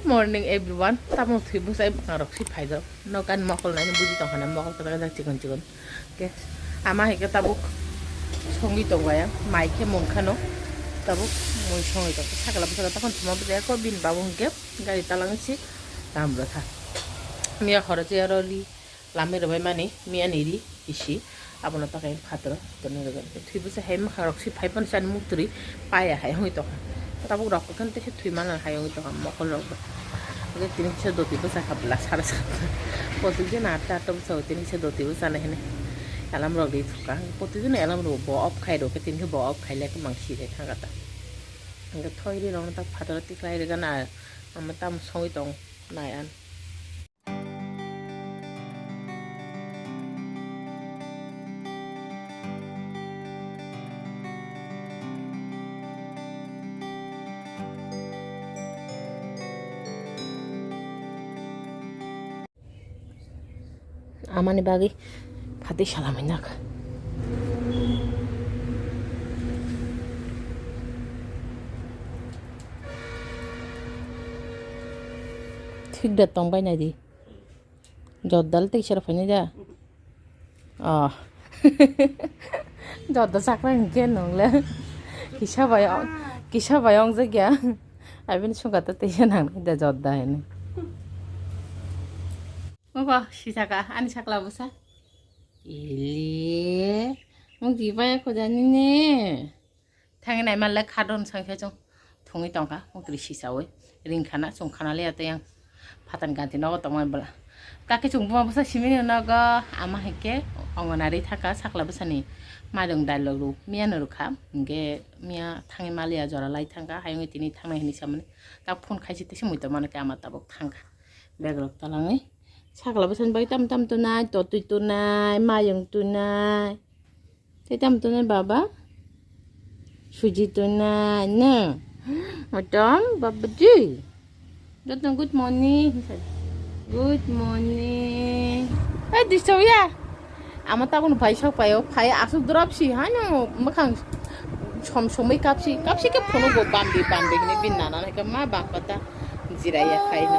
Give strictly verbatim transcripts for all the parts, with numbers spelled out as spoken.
Morning everyone, tabuk thwi bwsai bwkang rok si phaijak. Nok ani mokol naino buji tongkha na, mokol kwtal jak chikon chikon. Ke ama hai khe tabuk songwi tong bai, mai khe mungkha no. Tabuk mui songwi tong, sakla bwsala tokon thuma bwsai ko bini babu hwnkhe gari talang si tam rwkha. Miya khoro che aro li. Lamwi rwbai mani miya ni ri kisi abono takai phataro tonwi rwgwi thwi bwsa hai mwkhang rok si phai phano chani muktwi paya hai wngwi tongkha. Tabuk rok khe tei se thwi mana hai wngwi tongkha mokol rok bo. Hwnkhe tini kisa doti bwsa kha bwla sara sara. Kotwi jena atta atta bwsa tini kisa doti bwsa nai hwnwi alarm rok ri thukha. Kotwi jena alarm rok bo off khai rw khe tini khe bo off khai le khe mang si thai thangkha ta. Hwnkhe thoi ri rok no tak phataro tikhlai rwgana ama tamo songwi tong nai an. Amani bagwi phatwi salamwi nak. Thik da tongbai nai di. Jordal tei sero phainai da. Oh. Jorda saknai hwnkhe nwngle. Kisa bai o-, kisa bai ong jakya. Abini sungkha ta teisa nangnai da jorda hinwi. Obo sisaka ani sakla bwsa. Ele. Mung di bai ko jani ne. Thangwi naima le khadon sangsa chwng thungwi tongkha, muktwi sisaui ringkhana, chwng khana liya tei ang phatani ganti nogo tongmani bwla. Kaki chwng buma bwsa simi nogo ama hai khe ongonari thaka sakla bwsani mairung dailok rw miya no rwkha, hwnkhe miya thangwi maliya jora lai thangkha, hayungwi tini thangnai hinwi samani tak phone khaisi tei se muitu mano khe ama tabuk thangkha bag rok talangwi. Sakla bwsani bagwi tamo tamo tonai, totwi tonai, mayung tonai. Tei tamo tongnai baba? Suji tongnai, ne? Motom, babaji. Joto good morning. Good morning. Eh, disturb ya? Ama tabuk phai sok phai o, phai aswk drop si, haino mwkhang som somwi kapsi, kapsi khe phunuk bo bambi bambi hwnwi bini nana hwnkhe ma bangkha ta jiraiya phaino.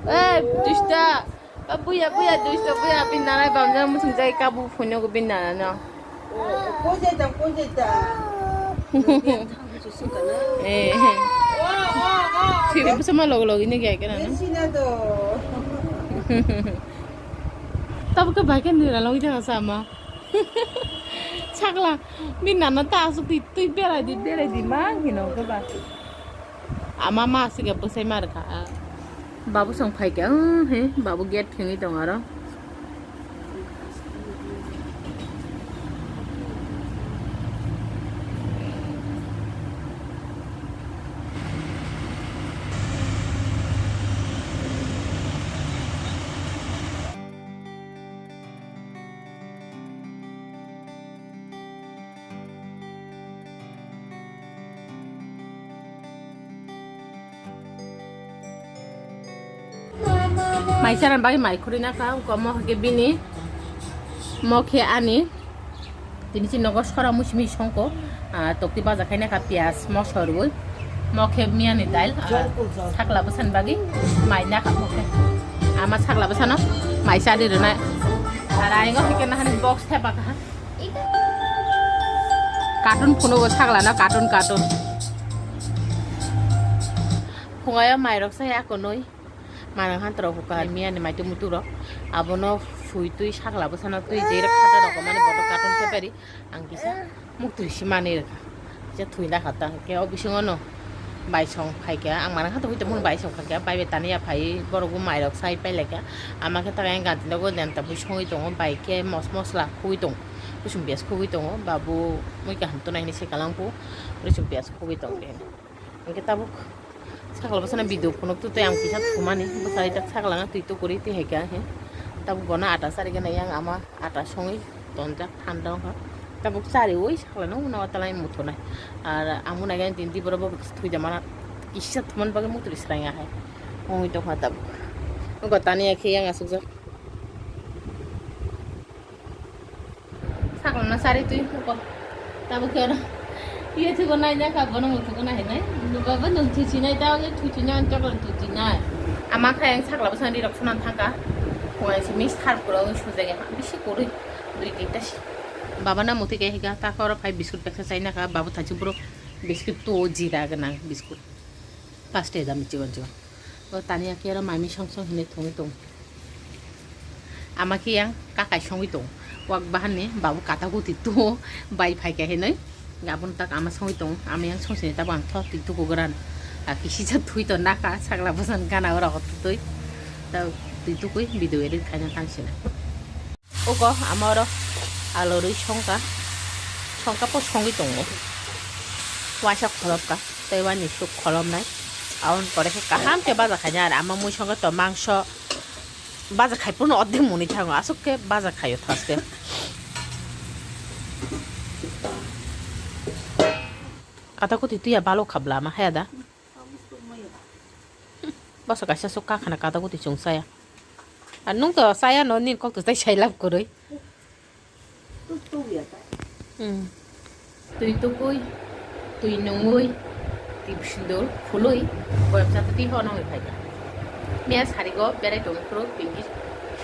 Eh, dusta. Ba buya, buya, dusta, buya, bini nana bamjak muchung jai kabu phunuk bini nana no. Koi jai tang, koi jai tang. Eh. Sini bisa mah logo logo ini kayak kena no. Sini tuh. Tapi ke bagian di dalam kita sama. Sakla, bini nana ta aswk twi twi berai di, berai di ma hino ke ba. Ama ma aswk ya bwsai ma rwkha. Babu song phai kha, he, babu gate khengwi tong aro. Mai chana bagwi mai khurui nakha, ungkha mo hwnkhe bini, mo khe ani. Tini chini nogo sora muchimi songko, ah, tokti baja khai nakha piyaj moso rwui. Mo khe miyani dail, ah, sakla bwsani bagwi mai nakha mo khe. Ama sakla bwsano mai chadi rwnai. Ar ayang o hwnkhe nahani box thepa kaha. Carton phunukgo saglano, carton, carton. Phungaio mairok sai akonwi. Manang hantorok hukha miyani maitu muturok. Abono sui twi sakla bwsano twi jerok khata rok mani boto carton khe peri. Ang kisa muktwi si mani rwkha. Kisa thwi nakha ta. Khe o bisingo no baisong phaikha. Ang manang hantorok hoi tongmani baisong phaikha. Bai bai tani ya phai borok bo mairok sai pailaikha. Ama khe takai ang ganti nogo lenta bui songwi tongo. Bai khe mos mosla khugwi tongo. Kusum piyas khugwi tongo, babu mui kaham tonai hinwi se kalang phu, kusum piyas khugwi tong khe. Hingke tabuk sakla bwsano video phunuk tu tei ang kisa thumani, bwsai tak sakla twi tukuri twi hai khe, tabuk bono ata sari gana yang ama ata songwi tonjak thanda wngkha. Tabuk chari oi sakla no uno talai muthunai. Ar amu nai gani tindi borok bo thwi da mana kisa thuman bagwi mutri srang ya hai. Ongwi tongkha tabuk. Oko tani ya khe yang asukjak. Sakla no sari twi ko. Tabuk khe oro Iya thugo nai na ka, bono mo thugo nai nai. Nuga bo nung thuchi nai, tao ye thuchi nai, chokla thuchi nai. Ama kha yang sakla bwsang ri rok sunan thangka. Kuai si mis thar kuro ung sujage ha, bisi kurui. Dui tinta si. Baba na muti ke higa, ta koro phai biscuit peksa chai na ka, babu thachi buro biscuit to jira ganang biscuit. Paste dam chigon chigon. O tani ake aro mami song song hinui thungui tong. Ama khe yang kakai songui tong. Wak bahan ni babu kata guti tu bai phai khe hinui. Gabun tak ama songui tong. Ama yang song sini tabang thok twi tuku gran. A kisi ja thui to naka sakla bwsang gana ora hot twi. Ta twi tukui video edit khaina tang sini. Ogo ama oro alorwi songka, songka po songwi tongo. Waisa kholopka, tei wani suk kholopnai. Aboni pore khe kaham khe baja khaina, ar ama mui songkhe to mangso baja khai pono ordek muni thango, aswk khe baja khaio thaske. Kata kuti tuya balo khabla ma haya da. Basa kaisa sok kakhana kata kuti chwng chaya. Ar nung to chaya no nini kok to tai sai lab kwrwi. Hmm. Twi tukui, twi nungui, twi sindor khului, boyam sa twi ho nongni phaikha. Miya sarigo berai tongwi phuru pinki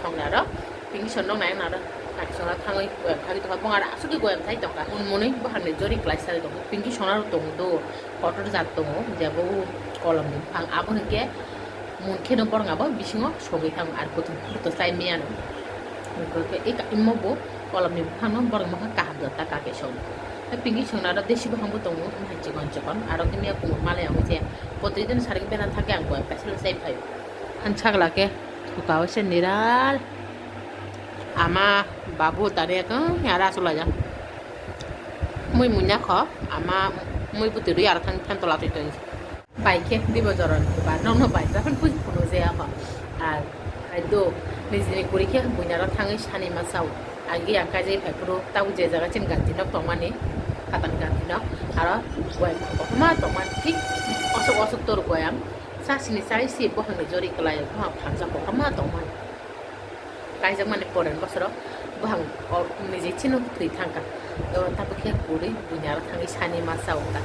songnaro, pinki son nong nai naro, kaki songna thangwi boyam khagwi tongkha, bongara asugwi boyam thai tongkha. Unmuni boharni jori klai sari tongkha, pinki songnaro tongdo. Kotor jat tongo, jebo kolomni buphang, abo hinkhe mun kheno borok abo bisingo sogwi thango, ar kuthum kuthum to chai miyano. Hinkhe ika imo bo kolomni buphangno borok mokha kaham jat ta kake song. Tei pinki songna aro desi buphang bo tongo, hai chikon chikon, aro khe miya kumun malai ang je, poti din saring bena thangkhe ang boyam kaisa chai phaio. Ang sagla khe thuka o se niral ama babu tani ekhe yara chulai jak. Mui munya kho, ama mui bwtwi rwi aro thang phan tola twi twi. Bai khe dibo joron ba nokno bai ta phan puji phunu je kho. Ar hai do nijini kuri khe buina ro thangwi sani ma sao. Agi ang kaijai phai phuru tabuk je jaga chini ganti nok tongmani, phatani ganti nok, aro boyam kotorma tongmani thik osok osok tor boyam. Sa sini chai si bohangni jori kwlai, bohang phansa kotorma tongmani. Kaijakmani poren bosoro bohang o niji chino thwi thangkha. O tabuk khe kwrwi buini aro thangwi sani ma sao ta.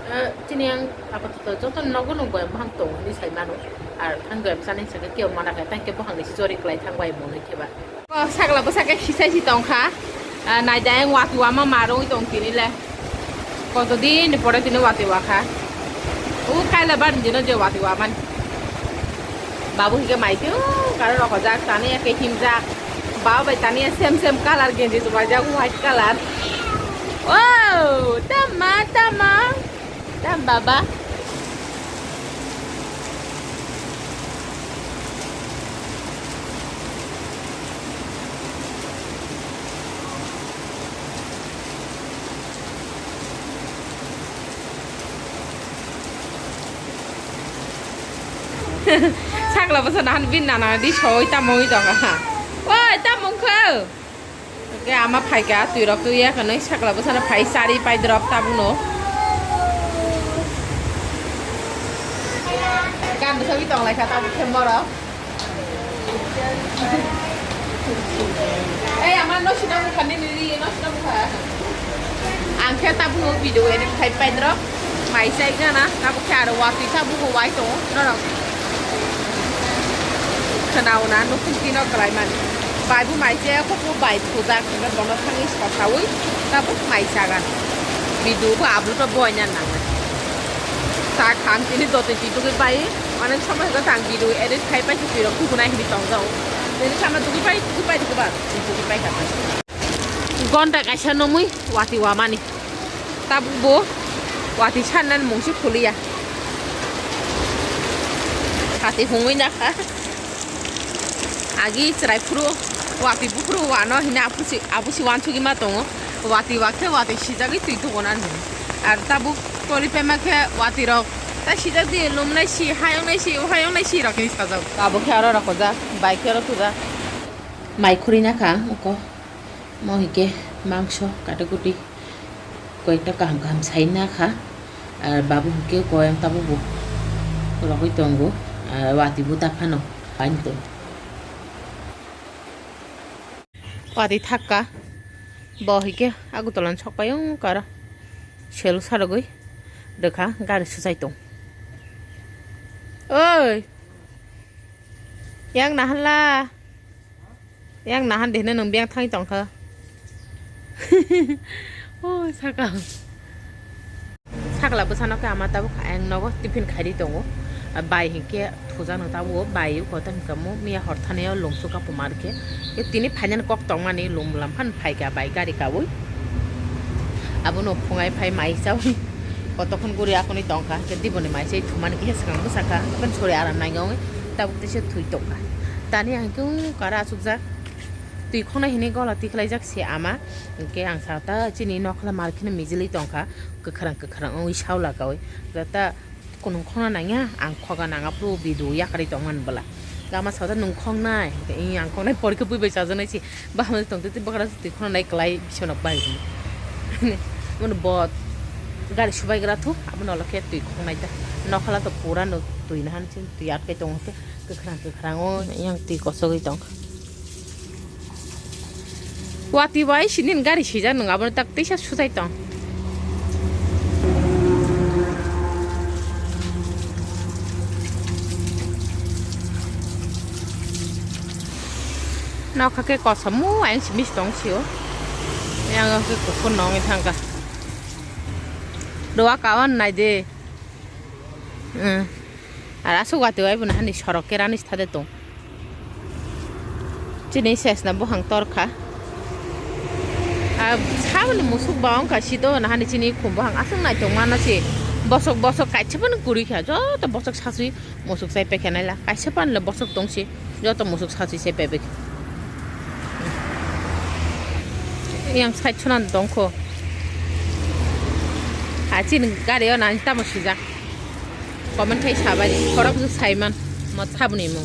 Eh, chini ang apato joto nogo no boyam bohang tongo hinwi sai mano. Ar thang boyam chani saka kebo mana khe, tang khe bohang nisi jori kwlai thang bai monwi khe ba. O sakla bwsa khe sisai si tongkha. Ah, naidai ang watwi wama marwi tong tini le. Koto din ni pore tini watwi wakha. O kaila bar dino je watwi wamani. Babu hike mai tio karo rokojak tani ya ke himjak. Babu bai tani ya same same color genji chumajak white color. Wow, tama tama. Tam baba. Sakla bwsa nahan bin nana di soi tamoi tongkha. Oi, tamung kho. Oke, ama phaikha, twi rok twi ya khanwi sakla bwsano phai chari pai drop tabuno. Gan bwsagwi tong lai kha tabuk khe borok. Ei, ama no sina bukha nini ri, no sina bukha. Ang khe tabuk video edit khai pai drop. Mai chai gana, tabuk khe aro watwi tabuk bo wai tongo, norok. Khwnauna nukhung tino kwlai mani. Bai bo mai chaya kho bo bai thujak, hwnba bono thangwi sosaui tabuk mai chagan. Video bo upload bo boina nangnai. Ta khang tini dotwi twi tugwi bai, onek somoi hwnkhe tang video edit khai pai se twirok tugunai hinwi tongjao. Tini sama tugwi pai, tugwi pai, tugwi bai, tugwi pai kha. Gonta kaisa nungwi watwi wamani. Tabuk bo watwi sannani mungsi khuliya. Hati hungwi nakha. Agi chwrai phuru watwi buphuru wano hina apusi, apusi wansugwi ma tongo. Watwi wakhe watwi sijagwi twi tugonani. Ar tabuk toli pema khe watwi rok ta sijak di lumnai si, hayongnai si, hayongnai si rok hinwi sajak. Abo khe aro rokojak, bai khe aro thujak. Mai khurina kha oko. Mo hike mangso katakuti koyekta kaham kaham sai na kha. Ar babu hike koyang tabuk bo rogwi tongo. Ar watwi bo ta phano paini tongo. Watwi thakka bo hike Agartala ni sok pai wngkha aro. Selu sarogwi rwkha, gari swchai tong. Oi, yang nahanla? Yang nahan de hwnwi nwng biyang thangwi tongkha. Oh, saka. Sakla bwsano khe ama tabuk ayang nogo tiffin khairi tongo. Bai hinkhe thujakno tabuk bai o kotor hinkhe mo miya hor thani o lungsu kapu mar khe. Khe tini phainani kok tongmani lum lam phan phaikha bai gari kaui. Abono phungai phai mai chaui. Kotokhon guri akhonwi tongkha. Khe diboni mai se thumani khe swkang bwsakha. Khe sori aram nai wngwi tabuk tei se thwi tongkha. Tani ang khe kara asukjak. Twi khongnai hinwi gola tikhlaijak se ama. Hinkhe ang sa ta chini nokla mar kheno mijili tongkha. Kwkhwrang kwkhwrang wngwi saula kaui. Ta kunung khongna nangya, ang khoga nang aphuru video yakarwi tongmani bwla. Gama sata nung khongnai, hwnkhe ih ang khongnai porikhe bui bai chajaknai se. Bahamni tongtwi twi bwkra twi khongnai kwlai bisonok bai hwnwi. Mano bo gari subaigra thu, abono olokhe twi khongnai ta. Nokhala to pura no twi nahan se twi atkai tongo khe kwkhwrang kwkhwrang o yang twi kosogwi tongkha. Watwi bai sini gari sijak nung abono tak tisa sutai tong. Nokha khe kosom mu ayang simi tong sio. Yang khe kuphur nongwi thangkha. Doa kawan nai de. Hmm. Ar aswk watwi bai bo nahani sorok kerani sitade tong. Chini sesna buhang torkha. Ah, saboni musuk ba wngkha sido nahani chini khum buhang aswk naithok mano se. Bosok bosok kaisa phano kwrwi kha. Joto bosok saswi musuk chai pekha naila. Kaisa phano le bosok tong se. Joto musuk sachi se bebek. Yang side sunan tongkho. Achin gari o nani tamo sijak. Comment khai sabai. Khorok ju saiman. Mo sabuni mo.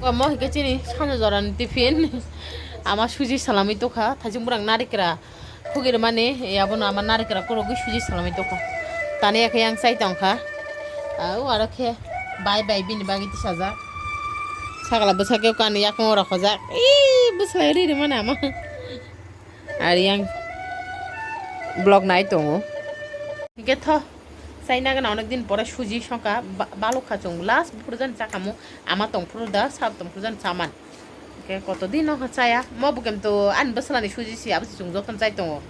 Omo hwnkhe chini sanja jorani tiffin. Ama suji salamwi tokha, thaising bwrang narikra. Khugir mani, abono ama narikra kurugwi suji salamwi tokha. Tani akhe yang chai tongkha. Au aro khe bai bai bini bagwi tisajak. Sakla bwsakhe kani yakung oro khojak. Ii, bwsla ri ri mani ama. Ari yang vlog nai tongo. Hingke tho, chaina gana onek din pore suji songkha, ba-, balokha chwng last buphuru jani chakhamu, ama tongphuru da, sab tongphuru jani chaman. Hingke koto din no chaya, mo bukem to ani bwsalani suji si, abo si chwng jotono chai tongo.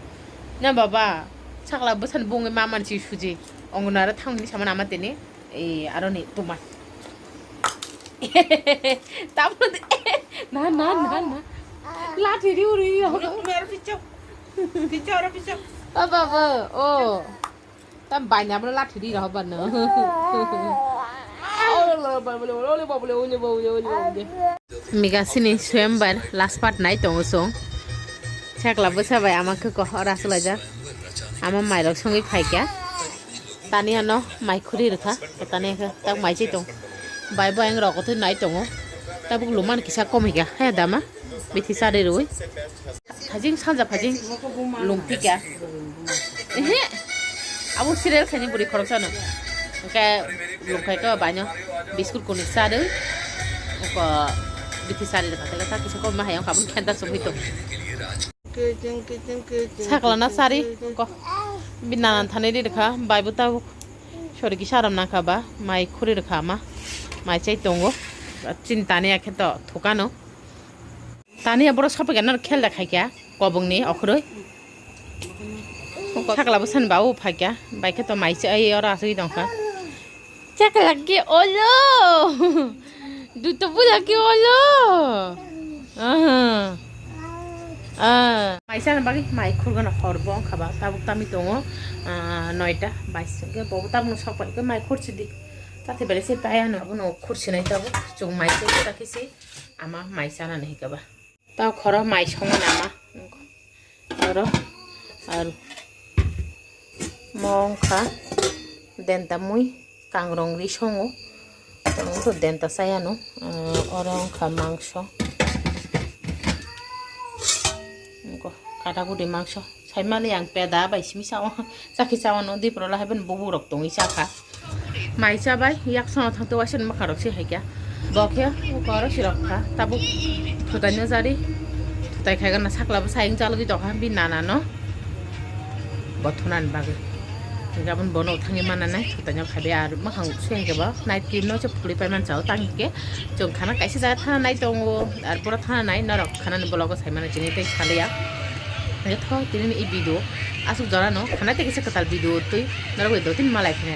Na baba, sakla bwsani bungwi ma mansi suji, ongno aro thangni saman ama tini, e, aroni tuma. Tamo de, na, na, na, na. Lathi riu riu. Oro picho. Picho, oro picho. Baba, baba, oh. Tam baina bro lathi ri roh ban no. Miga sini swembar last part nai tongo song. Chakla bwsa bai ama khe ko ora sulaijak. Ama mairok songwi phaikha. Tani ano mai khuri rwkha, tani khe tak mai chai tong. Bai bo ayang rok twi nai tongo. Tabuk luman kisa komikha, he dama. Bithi sari rwi. Phajing sanja phajing lungpikha. Ehe. Abo serial khaini buri khorok sano. Hwnkhe lungkhai khe baino biscuit kuni sari. Ko bithi sari rwkha, tak kisa kom ma hayang kabun khenta sumui tong. Sakla na sari ko bina thani ri kha bai bo tabuk sori kisa aram nang kha ba mai khuri rwkha ma mai chai tongo chini tani akhe to thukano tani aboro sopai gana khel da khai kya kobong ni okhoroi sakla bo san ba o phai kya bai khe to mai chai oro asui tong kha. Chakla ke olo. Duto bula ke olo. Aha. Ah. Maisa bagwi mai khurgana horbo wngkha ba tabuk tami tongo. Ah, noita bais ke bobo tabuk no sokpai ke mai khursi di. Tathi bele se paya no, abono khursinai tabuk. Chung mai se ta kisi ama mai sana nahi kaba. Ta khoro mai songo nama. Oro aru mo wngkha denta mui kangrong ri songo. Ang to denta sayano. Ah, oro wngkha mangso. Wngkha kata kudi mangso. Saimani ang peda bai simi sao. Chakhi sao no di prola haiben bubuk rok tongwi chakha. Mai chabai, yak sono thangto waisa ni mwkhang rok se hai kha. Bo khe oro sirok kha. Tabuk thutai no jari. Thutai khai gana sakla bo sayung chalogwi tongkha bi nana no. Bo thunani bagwi. Gabon bono thangwi mananai thutai no khai bi ar mwkhang se hai khe bo night cream no se phulwi pai man chao tang khe. Chwng khana kaisa jaga thana nai tongo. Ar pura thana nai norok khanani vlog o sai mano chini tei saliya. Tho tini ni video asuk jora no khana tei kisa kwtal video twi norok bai do tin malai khna.